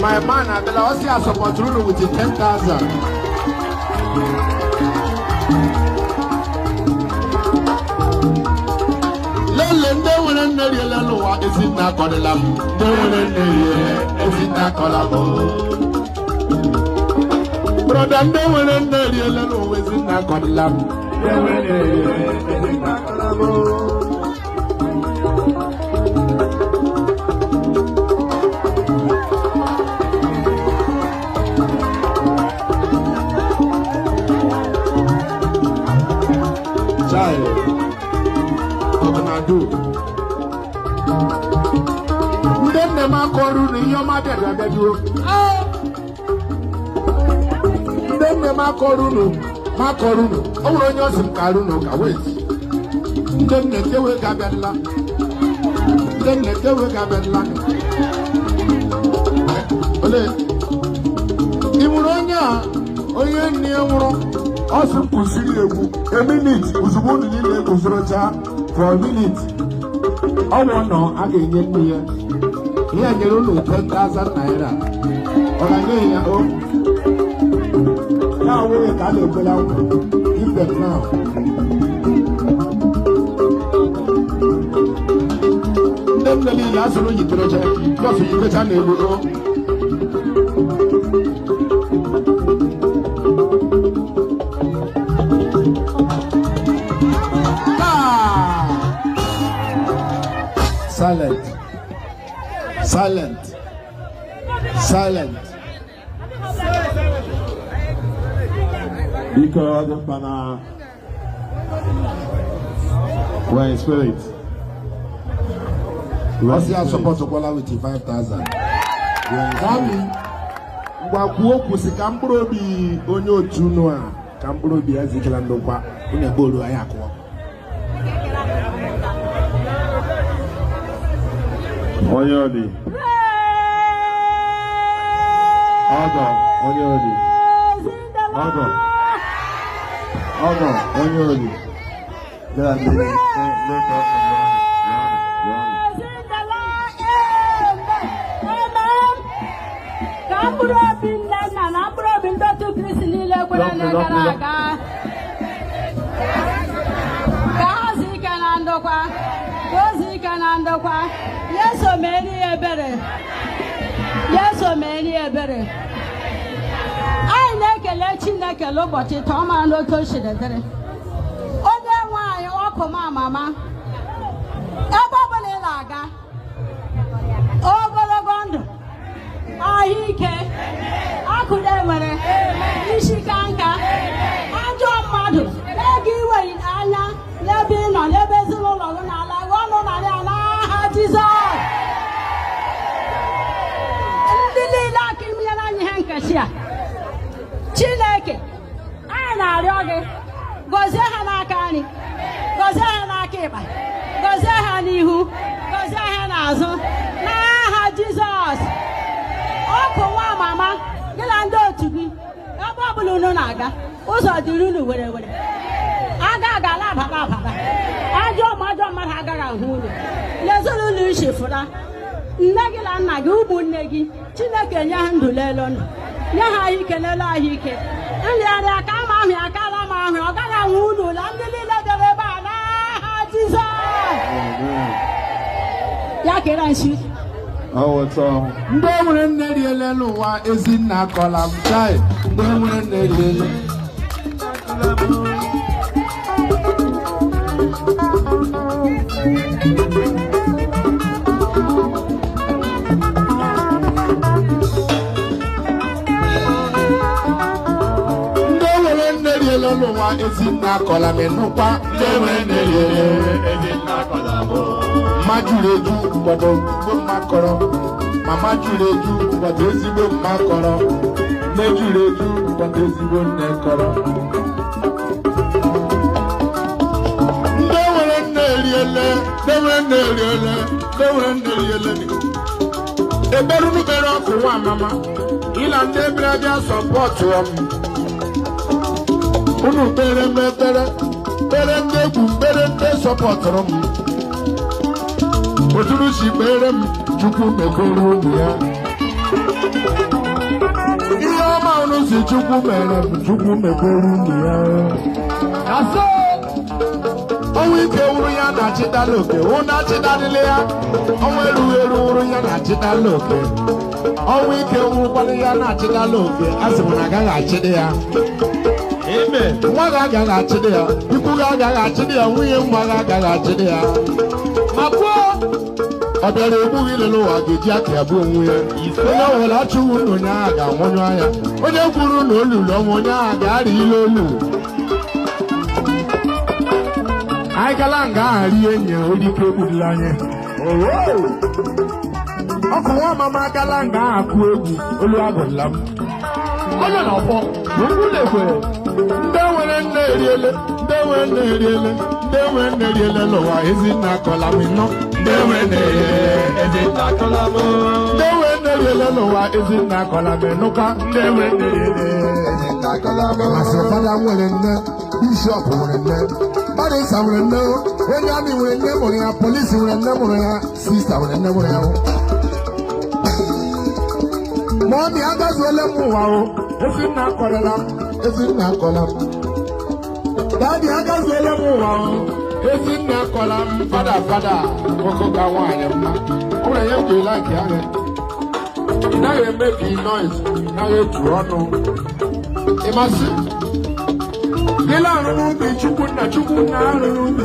My man abịala, ọ sị asọpọtụrụ unu with 10,000. Lele ndị nwere nne riele n'ụwa, ezinne akọdịla m. Ndị nwere nne riele, ezinne akọla m. Brother, ndị nwere nne riele n'ụwa, ezinne akọdịla m. Ndị nwere nne riele, ezinne akọla m. Chai, ọgụnadu. Ndị nne m akọrọ unu ihe ọma bịara abịaduo. Ndị nne m akọrọ unu, m akọrọ unu. O nwere onye ọ sị m kara unu ka wait. Ndị nne kewe ga abịadịla. Ndị nne kewe ga abịadịla. Ole? Ị nwere onye a, onye nne ya nwụrụ, ọ sị m kwụsịrị egwu a minute. Ozugbo unu niile guzorocha for a minute, ọ wụ nọ a ga-enye nne ya ihe a, nyere unu 10,000 naira. Ọ ga-nye ya o ya awụghị ka a na-ekwela nkwa. Give them now. Ndị nne niile asụrụ yiterecha just yitecha n'elu o. Taa! Silent, silent, silent. Biko, ọ dị mkpa na we're in spirit. Ọ sị ya sọpọtụkwala with 5,000. Mummy, ngwa, kwuo okwu, sị ka mkpụrụ obi onye otu unu a, ka mkpụrụ obi ya zikela ndokwa. Unu egbe olu anyị akụọ. Onye obi. Ọgọ onye obi. Ọgọ. Ọgọ onye obi. Bịa leta. Praise the Lord. Amen. Amen. Ka mkpụrụ obi nne nna na mkpụrụ obi ndị otu Kristi niile kwere na gara aga, ka ha zuo ike na ndokwa, ka o zuo ike na ndokwa. Yesu meeri ya ebere. Yesu meeri ya ebere. Anyị na-ekele Chineke n'ụbọchị taa. Ọ mara n'otu o siri dịrị onye nwe anyị ọkụ ma mama. Ebe ọ bụla ị na-aga, ogologo ndụ, ahụike, akụda enwere isi ka nka, ajọ mmadụ ego iwere anya n'ebe ị nọ, n'ebe ezinụlọ gị na-ala ọnụ narị a, n'aha Jizọs. Ndị niile aka iminyere anyị ihe nkechi a, Chineke anyị na-arịọ gị, gọzie ha n'aka nri, gọzie ha n'aka ịkpa, gọzie ha n'ihu, gọzie ha n'azụ, n'aha Jizọs. Ọkụ nwa mama gị na ndị otu gị, ebe ọbụla unu na-aga, ụzọ dịrị unu were were, aga aga labara abara, ajọ ma ajọ mmadụ agaghị ahụ unu. N'ezinụlọ isi fụra nne gị na nna gị, ụmụnne gị, Chineke nye ha ndụ n'elu ndụ, nye ha ahụike n'elu ahụike. Nrịarịa ka ama ahụ ya kala ma ahụ, ọ gaghị anwụ unu na ndị niile bịara ebe a, n'aha Jizọs. Ya kere nsi. Ọwụtọ. Ndị nwere nne riele n'ụwa, ezinne akọla m. Chai, ndị nwere nne riele. Ndị nwere nne riele n'ụwa, ezinne akọla m. Ịnụkwa? Ndị nwere nne riele. Mma juru eju gbọdọ, ezigbo mma kọrọ. Mama juru eju gbọdọ, ezigbo mma kọrọ. Nne juru eju gbọdọ, ezigbo nne kọrọ. Ndị nwere nne eriele, ndị nwere nne eriele, ndị nwere nne eriele. Ekperunu kpere ọkụ nwa mama ịla, ndị bịara bịa support m, unu kpere m ekpere, kpere ndị egwu, kpere ndị sọpọtụrụ m. Oturu si kpere m, Chukwu mekọrọ unu ya. Ọma unu si Chukwu mere m, Chukwu mekwere unu ya. Ọnwụ ike wuru ya na achịdala oke, ụnụ achịdalịla ya. Ọnwụ erughị eru wuru ya na achịdala oke. Ọnwụ ike wurukwana ya na achịdala oke, a sị m na agaghị achịdị ya. Nwa gị agaghị achịdị ya, ikwu gị agaghị achịdị ya, nwunye nwa gị agaghị achịdị ya. Ọ bịara egbughị lele ụwa ga-eji aka ya bụ onwe ya. Onye ọbụla achụghị na onye agha ga-anwụnyụ anya. Onye kwuru na olulu ọnwụ, onye agha ga-arị ile olu. Anyị gala nga aha rie nye olike egbudila anyị. Ọkụ nwa mama agala nga aha kụọ egwu olu agụla m. Onye na-afọ ugwu na-ekwere. Ndị nwere nne eriele, ndị nwere nne eriele, ndị nwere nne eriele n'ụwa, ezinna akọla m nọ. Ndị nwere nne eriele, Ezinna akọla m. ndị nwere nne eriele n'ụwa, ezinna akọla m nụkwa. Ndị nwere nne eriele. Masị fada nwere nne, bishọp nwere nne, barrister nwere nne, onye army nwere nne mụrụ ya, polisi nwere nne mụrụ ya, sister nwere nne mụrụ ya. Mummy, agazuole m ụwa o, ezinna akọrọla m, ezinna akọla m. Daddy, agazuole m ụwa o, ezinna akọla m. Fada, fada, nwoke ka nwaanyị mma. Ọ nwere ihe m ji like ahụ. Ị naghị emebi noise, ị naghị etu ọnụ. Ịmasị? Gịla arụ n'ubi Chukwu nna, Chukwu nna arụ n'ubi.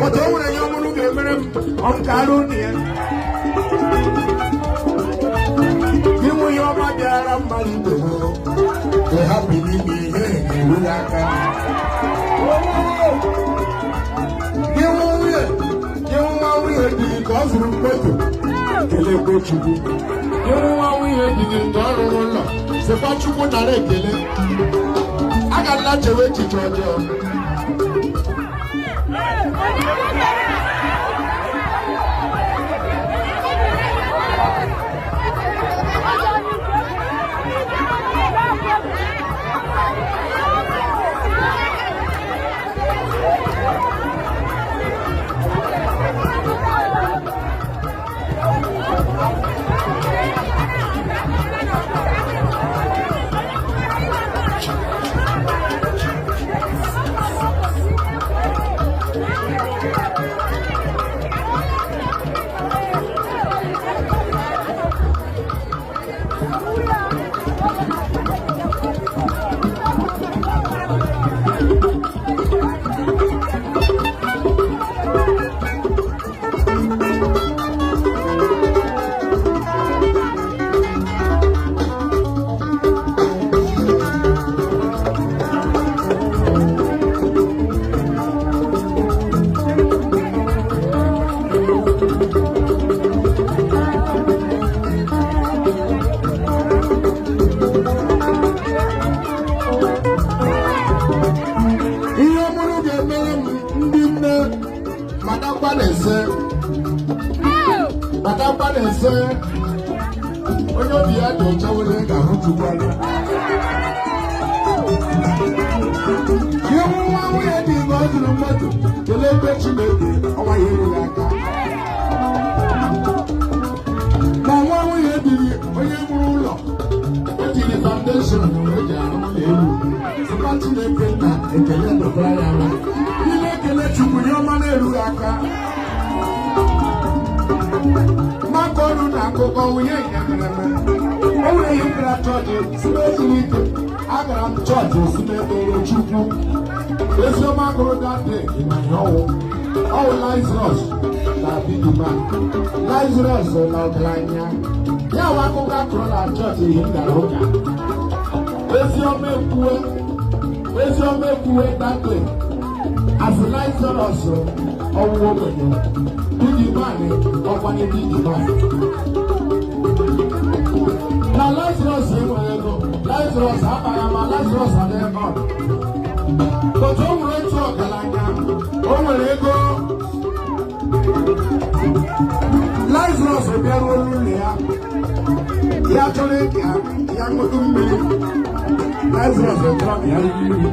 Otu o nwere ihe ọmụrụ ga-emere m, ọ m ka arụ na ya. Inwe ihe ọma bịara mmadụ ibe m, ị hapụ n'ime ihe ga-eru ya aka. Gị nwa nwunye, gị nwa nwunye di gị ka ọ zụrụ moto, kelekwe Chukwu. Gị nwa nwunye di gị ka ọ rụrụ ụlọ, sịkwa Chukwu nara ekele. Agala chewe echiche ọjọọ. Ihe ọmụrụ ga-emere m, ndị nne, matakwa na-ese, matakwa na-ese. Onye obi ya dị ọcha were ga-ahụ Chukwu anya. Ihe nwa nwunye dị ime ọ zụrụ mmadụ, kelee ebe Chineke ọnwa ya erughị aka. Ma nwa nwunye dịrị onye nwụrụ ụlọ o tiri foundation eji arụ ụlọ elu, sịkwa Chineke nna ekele dọbara ya ala. Ile ekele Chukwu ihe ọma na-erughị aka. Maka ọrụ na akụkọ nwunye ya mere eme, o nwere ihe m gara chọọchị si ezuru ike. Agara m chọọchị si ekpere Chukwu. Eziọma gụrụ dade ịmanya ọnwụ ọwụ Lazarus na big man, Lazarus na ọgaranya ya wa. Akụkọ akụrụ na chọọchị ihe m gara ụka, eziọma ekwuwe, eziọma ekwuwe dade asị Lazarus ọnwụ ogbenye, big man ọkwanye big man na Lazarus enweghị ego. Lazarus amaghị ama, Lazarus adịghị ego, but o nwere otu ọgaranya o nwere ego. Lazarus bịaruo n'ụlọ ya, ya chọrọ ịka ya ṅụtụ mmiri. Lazarus chọrọ ka ya rie mmiri.